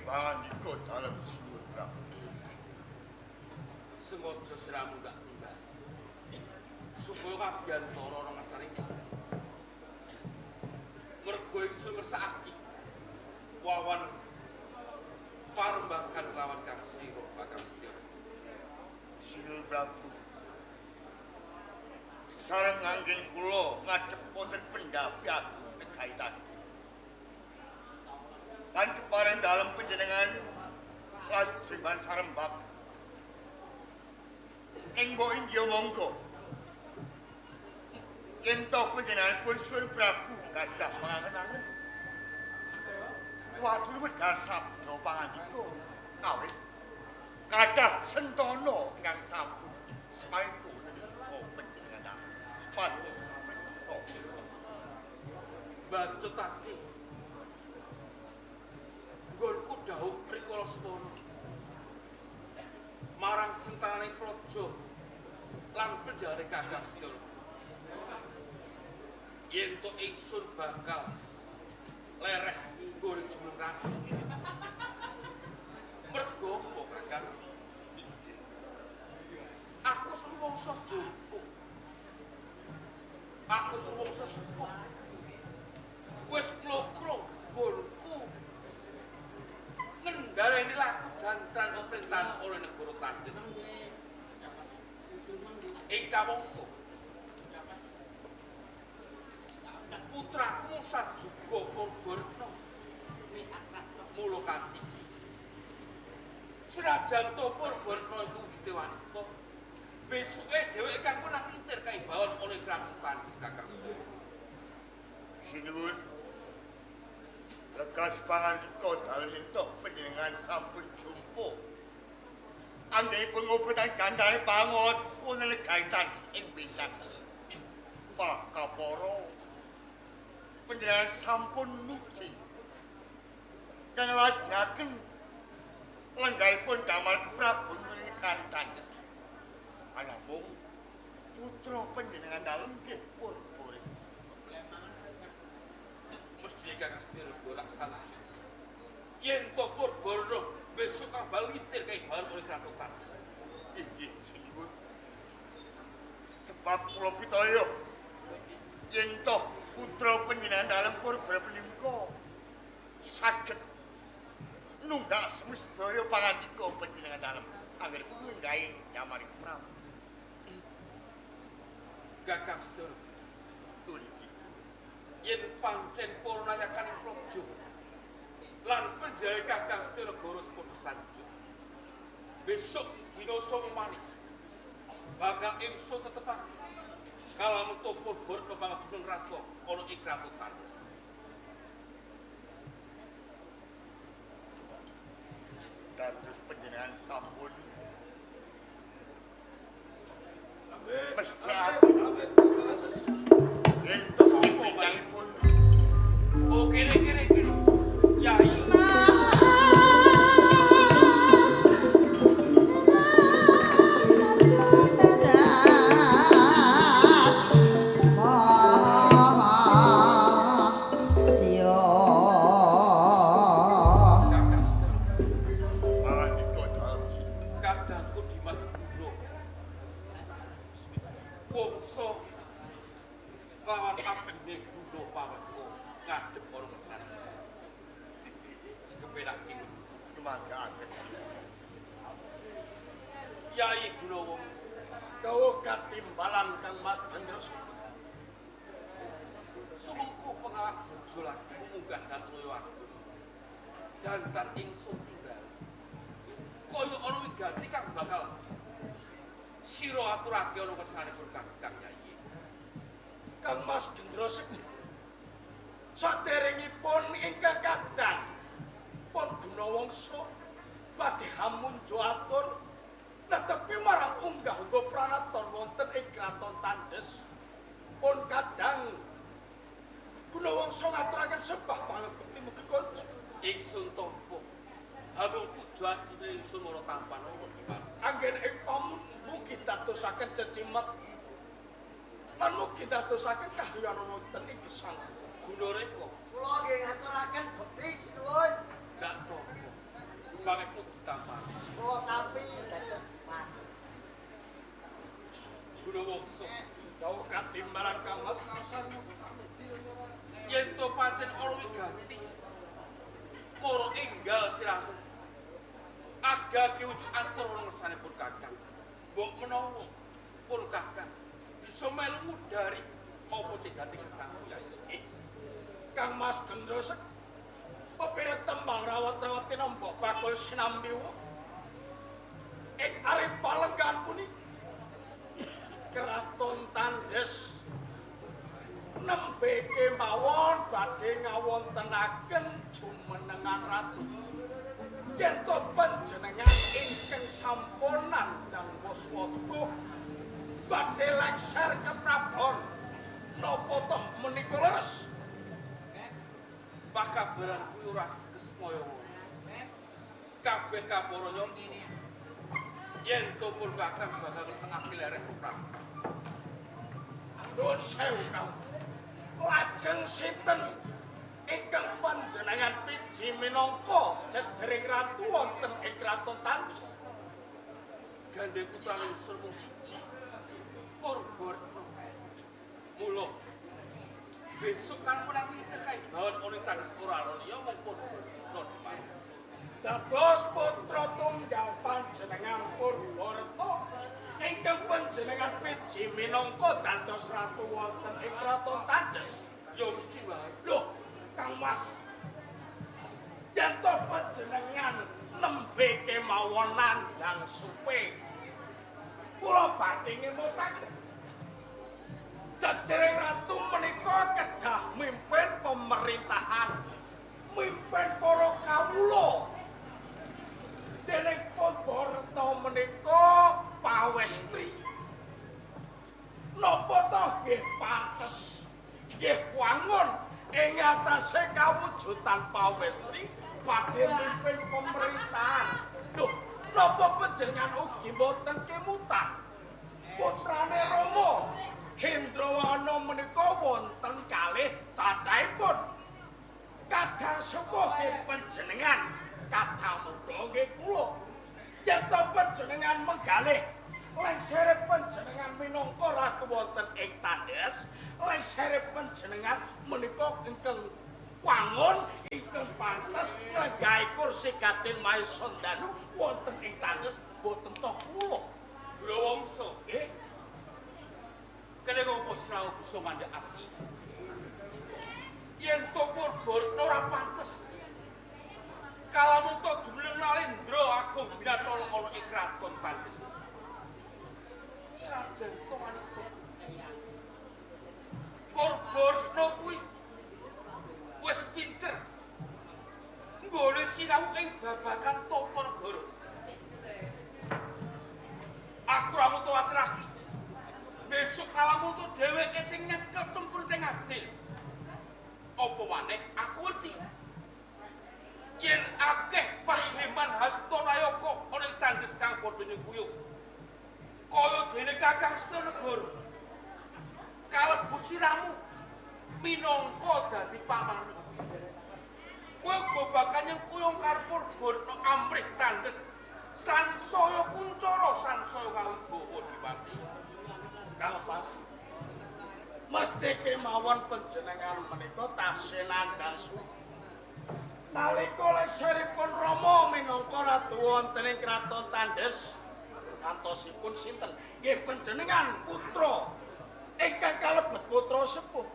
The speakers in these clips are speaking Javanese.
Pangandika dalem Sinuwun Prabu. Sengaja siramu gak timbal. Supaya kabiyantara ora ngersani ingsun. Mergo ingsun ngersakake wawan parembagan lawan Kang Sira Kakang Sira. Sinuwun Prabu. Sareng anggen kula ngadhep wonten pendhapi agung negaitan. Lan kepareng dalem panjenengan lajeng sarembab. Ing mbok inggih monggo. Yen to panjenengan pun Suwun Prabu gadah pangangen-angen. Watur wedhar sabda pangandika awit kathah sentana ingkang sampun saestu nisa panjenengan supados preksa. Bacutake nggonku dawuh rikala semono marang sentananing praja lan penjare Kakang Sedana. Yen to ingsun bakal lereh nggone jumeneng ratu. Mergo apa Kakang? Aku sumangsa jumpuh. Aku sumangsa sepuh. Wis mlokro nggonku ngendareni laku jantran pemerintahan oleh negara Tandes. Ing kawongko putraku sajuga Purbarna mula kanthi senajan to Purbarna iku wujude wanita, besuke dheweke kang punah kintir kaibawan oleh Kraton Tandes Kakang Sedana. Sinuwun, legas pangandika dalem entuk panjenengan sampun jumpa. Anggenipun ngobrol gandane bangot wonten gaitan ing bintang. Pak Kaporo, panjenengan sampun muji. Kang lajengaken lenggahipun damar keprabon menika Tandes. Anamung putra panjenengan dalem nggih Purbarna. Mesti Kakang Sedana ora salah. Yen to Purbarna besok kang bal ngitir kaibawan oleh Kraton Tandes. Inggih sinuwun. Sebab kula pitaya yen toh putra panjenengan dalem Purbarna punika saged nunggak semestaya pangandika panjenengan dalem anggenipun nggahi damar Prabu. Kakang Sedana, Tuliki. Yen pancen para nayakaning praja lan penjare Kakang Sedana Negara sepadha sanjuk. Besok dina songo manis bakal ingsun tetep pasti kalamun to Purbarna pangajuning ratu ana ing Kraton Tandes. Dados panjenengan sampun mesthekake yen toh pipinanipun. Oh kene kene kene. Yai. Kakang Sedana, Pangandika dalem sinuwun. Kadangku Dimas Guna wongso lawan abdine Guna Paweka ngadhep ana ngersane. Dikepelake Kemanggaken. Yai Gunawangsa. Dawuh katimbalan Kang Mas Gendra. Sumengko pengawak bojo laku munggah dhateng aku. Dantan ingsun timbal. Kaya ana wigati kang bakal sira aturake ana kersane Kakang Yai. Kang Mas Gendra saderengipun ingkang kadang pun Gunawangsa badhe hamunjo atur netepi marang unggah-ungguh pranaton wonten ing Kraton Tandes. Pun kadang Gunawangsa ngaturaken sembah pangabekti mugi konjuk. Ingsun tampa. Hamung puja astune ingsun ora tampan ana Dimas. Anggen ing pamundhu mugi dadosaken cecimet lan mugi dadosaken kahyan wonten ing gesang. Gunareka Kula nggih ngaturaken bekti sinuwun. gak tampa. Pangestu ditampani. Kula tampi dados jimat. Gunawangsa. Dawuh katimbalan Kang Mas. Yen to pancen ana wigati para enggal sirahmu. Agage wujud atur ana ngersanipun Kakang. Mbok menawa pun Kakang bisa melu ngudari apa sing dadi kersane Yai. Kang Mas Gendrosek pepire tembang rawat-rawat tinambok bakul sinambi wuk. Ing arep palenggan punika Keraton Tandes nembe kemawon badhe ngawontenaken jumenengan ratu. Yen to panjenengan ingkang sampun nandhang waswa badhe lengser keprabon napa toh menika leres? Pakabaran kuwi ora kesmaya. Kabeh kapara nyata. Yen to pun Kakang bakal ngesengake lereh keprabon. Nuwun sewu Kang. Lajeng sinten ingkang panjenengan piji minangka jejering ratu wonten ing Kraton Tandes? Gandeng putrane ingsun mung siji. Purbarna. Mula besok kan menang kaibawan oleh Tandes ora ana liya mung Purbarna Dimas. Dados putra tunggal panjenengan Purbarna ingkang panjenengan piji minangka dados ratu wonten ing Kraton Tandes. Ya mesti wae. Lho, Kang Mas. Yen to panjenengan nembe kemawon nandhang supe, kula badhe ngemutaken. Jejering ratu menika kedah mimpin pemerintahan, mimpin para kawula. Dening Purbarna menika pawestri. Napa toh nggih pantes, nggih wangun ing atase kawujudan pawestri badhe mimpin pemerintahan. Lho, napa panjenengan ugi mboten kemutan? Putrane Rama Hendrawana menika wonten kalih cacahipun. Kadang sepuh nggih panjenengan, kadang muda nggih kula. Yen to panjenengan menggalih lengsere panjenengan minangka ratu wonten ing Tandes, lengsere panjenengan menika ingkang wangun ingkang pantes nglenggahi kursi Gading Mahesandanu wonten ing Tandes boten toh kula. Gunawangsa, Nggih. Kene ngopo sira bisa ngandhakake? Yen to Purbarna ora pantes. Kalamun to jumeneng Nalendra Agung Binatala ana ing Kraton Tandes. Senajan to maneka Purbarna kuwi wis pinter nggone sinau ing babagan tata negara. Aku ora ngutuwatirake. Besok kalamun to dheweke sing nyekel cempur teng adil. Apa maneh aku ngerti. Yen akeh paheman Hastanayaka ana ing Tandes kang padha nyengkuyung. Kaya dene Kakang Setanegara. Kalebu siramu minangka dadi pamane. Kowe uga bakal nyengkuyung karo Purbarna amrih Tandes sansaya kuncara sansaya kawibawa Dipasi. Kang Mas, mesti kemawon panjenengan menika tasih nandhang suwe. Nalika lengseripun Rama minangka ratu wonten ing Kraton Tandes, kantosipun sinten? Nggih panjenengan putra ingkang kalebet putra sepuh.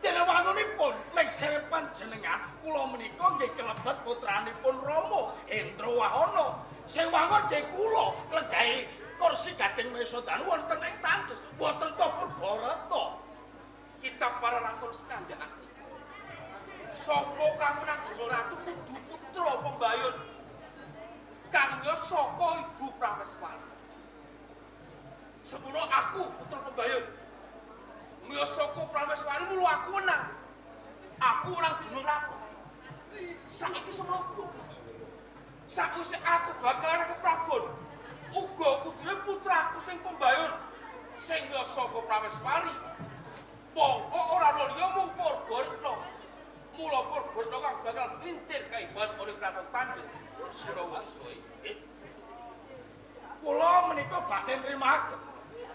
Dene wangunipun lengsere panjenengan kula menika nggih kalebet putranipun Rama Hendrawahana. Sing wangun nggih kula lenggahi kursi Gading Mahesandanu wonten ing Tandes, boten to Purbarata. Kitab para ratu ngandhakake. Sapa kang menang jeneng ratu kudu putra pembayun. Kang ya saka Ibu Prameswari. Semono aku putra pembayun. Mya saka Prameswari mulu aku menang. Aku menang jeneng ratu. Saiki semono uga. Sakwise aku bakal arep keprabon. Uga kudune putraku sing pembayun sing ya saka Prameswari. Mongko ora ana liya mung Purbarna. Mula Purbarna kang bakal glintir kaiban oleh Kraton Tandes. Gurawangsa. Kula menika badhe nrimaken.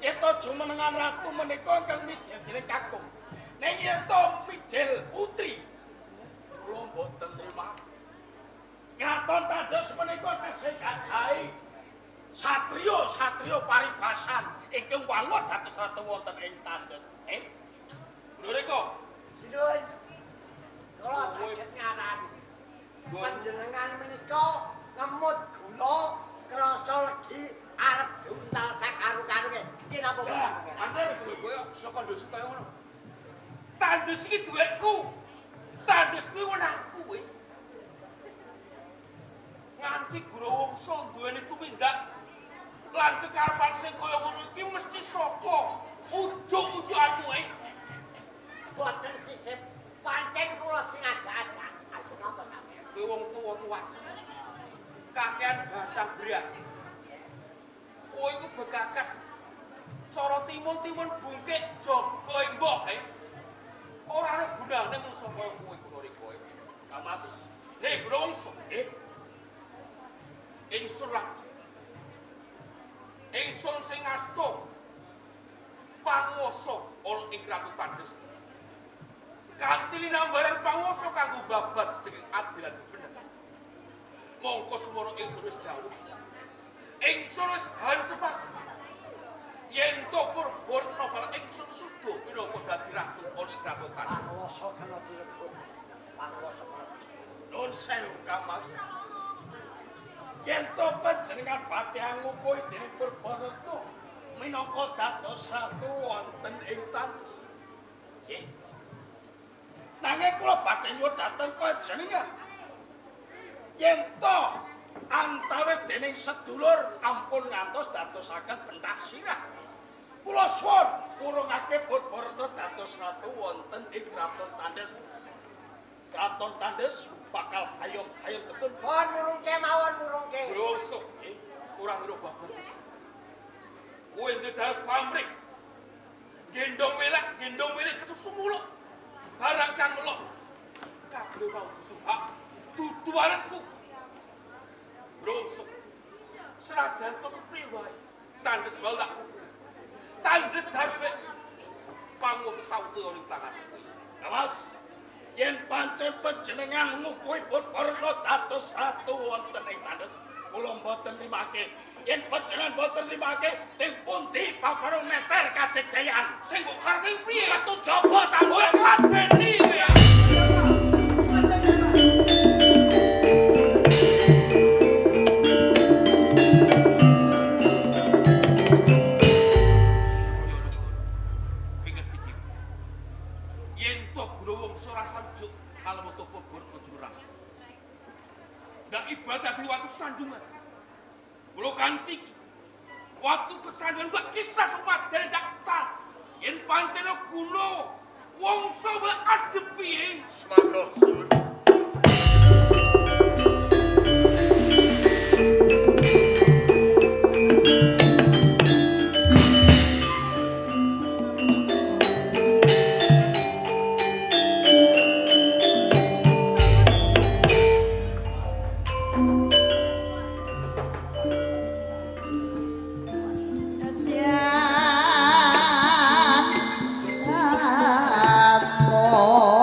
Yen to jumenengan ratu menika ingkang mijil dening kakung. Ning yen to mijil putri, kula mboten nrimaken. Kraton Tandes menika tesih gadhahi satriya-satriya paribasan ingkang wangun dados ratu wonten ing Tandes. Ndoreka, Sinuwun. Kula saged ngarani. Panjenengan menika ngemut gula krasa legi arep diuntal sakaru-karuke. Iki napa mboten pangeran? Bener kowe kowe saka ndos kaya ngono. Tandes iki duwekku. Tandes kuwi wenangku kowe. Nganti Gurawangsa duweni tumindak lan kekarepan sing kaya ngono iki mesti saka ujug-ujukanmu e. Boten sisip pancen kula sing ajak-ajak. Aja napa sampeyan? Kowe wong tuwa-tuwas. Kakean batang beras. Kowe iku begagas cara timun-timun bungkik jaga embah e. Ora ana gunane manusa kaya kowe Gunarika e. Mas, Hei Gurawangsa, ingsun ratu. Ingsun sing ngasta panguwasa ana ing Kraton Tandes. Kanthi linambaran panguwasa kanggo babat sedenging adil lan bener. Mongko sumono ingsun wis dawuh. Ingsun wis hantepak. Yen to Purbarna bal ingsun suda minangka dadi ratu ana ing Kraton Tandes. Panguwasa kena direbut. Panguwasa kena direbut. Nuwun sewu Kang Mas. Yen to panjenengan badhe ngukuhi dening Purbarna minangka dados ratu wonten ing Tandes. Nggih. Nanging kula badhe nyuwun dhateng panjenengan. Yen to antawis dening sedulur ampun ngantos dadosaken bentak sirah. Kula suwun purungake Purbarna dados ratu wonten ing Kraton Tandes. Kraton Tandes bakal hayom-hayom tetun. Mohon murungke mawon murungke. Gurawangsa, ora ngira babar. Kowe ndek pamrih. Gendong melak kesusu muluk. Barang kang melok. Kabeh mau dudu hak, dudu warismu. Gurawangsa. Senajan to kepriye wae, Tandes bal tak. Tandes darbe panguwasa sauta ning tangan. Mas, yen pancen panjenengan ngukuhi Purbarna dados ratu wonten ing Tandes, kula mboten nrimake. Yen panjenengan mboten nrimake, teng pundi paparung meter kadigdayan? Sing mbok karepe piye? Metu jaba Kowe tanggung. padeni kowe. Ingat iki. Yen toh Gurawangsa ora samjuk kalemetu Purbarna jurang. Ndak ibadah di watu sandungan. Kula kanthi iki. Watu kesandungan kok kisah sumadane daktal. Yen pancen guna wangsa wae adepi. Sumangga suwun. Amor.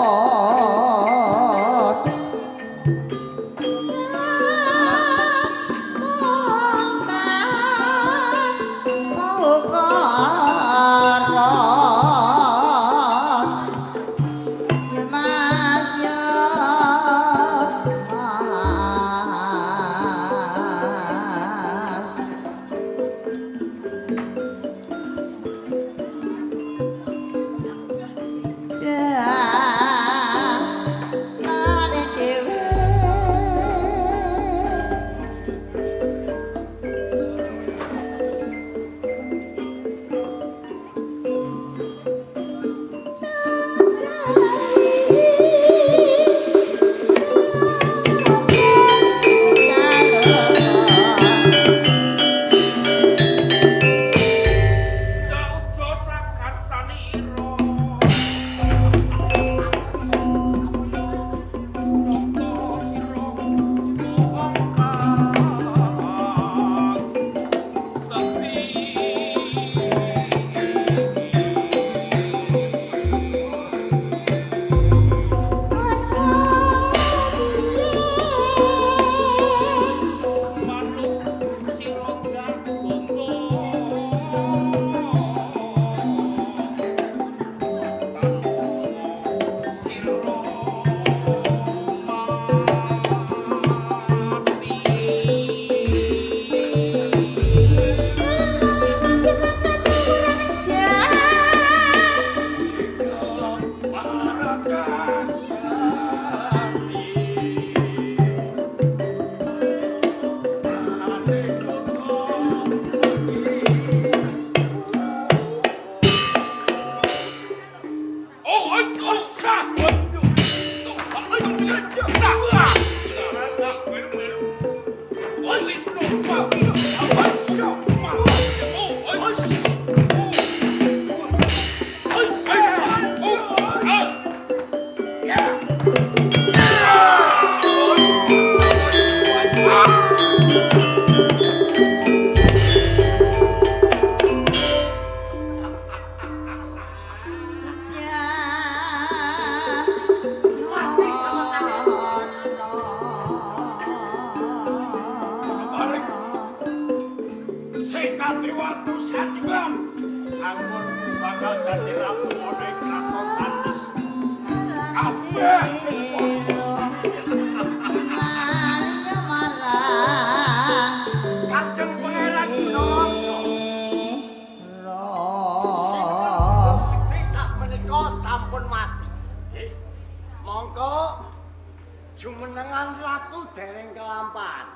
Jumenengan ratu dereng kelampahan.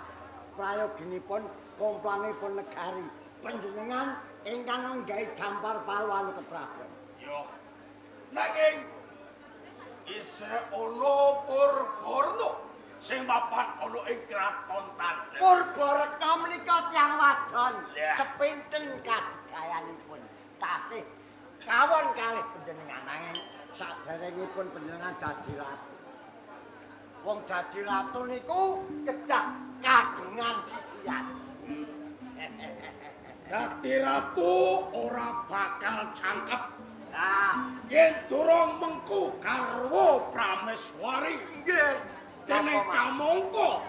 Prayoginipun komplanipun negari panjenengan ingkang nggahi dampar paluan keprabon. Yo. Nanging isih ana Purbarna sing mapan ana ing kraton Tandes. Purbarekna menika tiyang wadon sepinten kadidayanipun tasih kawon kalih panjenengan nanging saderengipun panjenengan dadi ratu. Wong dadi ratu niku kedah kagungan sisian. Dadi ratu ora bakal cangkep. Nah, yen durung mengku garwa Prameswari. Nggih. Dene kamangka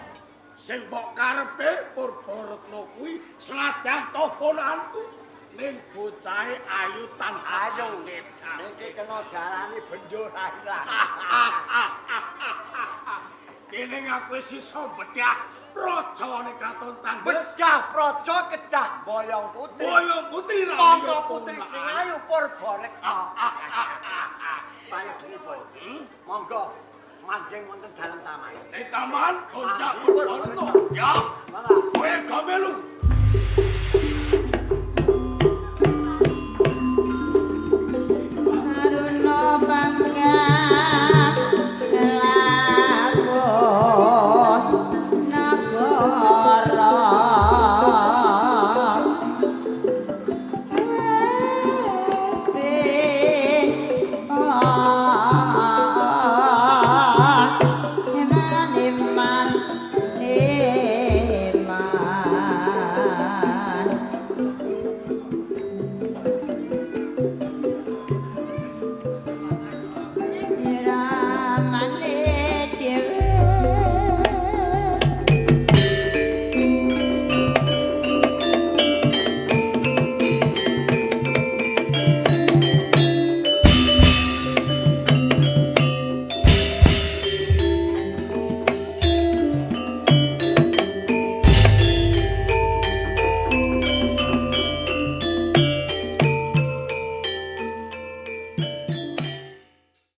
sing mbok karepe Purbaretna kuwi senajan to ponakanku ning bocahe ayu tansah ayu. Niki kena darani benjo ra. Kene aku wis iso bedhah praja ning kraton Tandes. Bedhah praja kedah boyong putri. Boyong putri ra. Monggo putri sing ayu Purbarekna. Payaginipun. Monggo manjing wonten dalem taman. Ing taman goncak Purbarekna. Ya. Mangga. Kowe gak melu.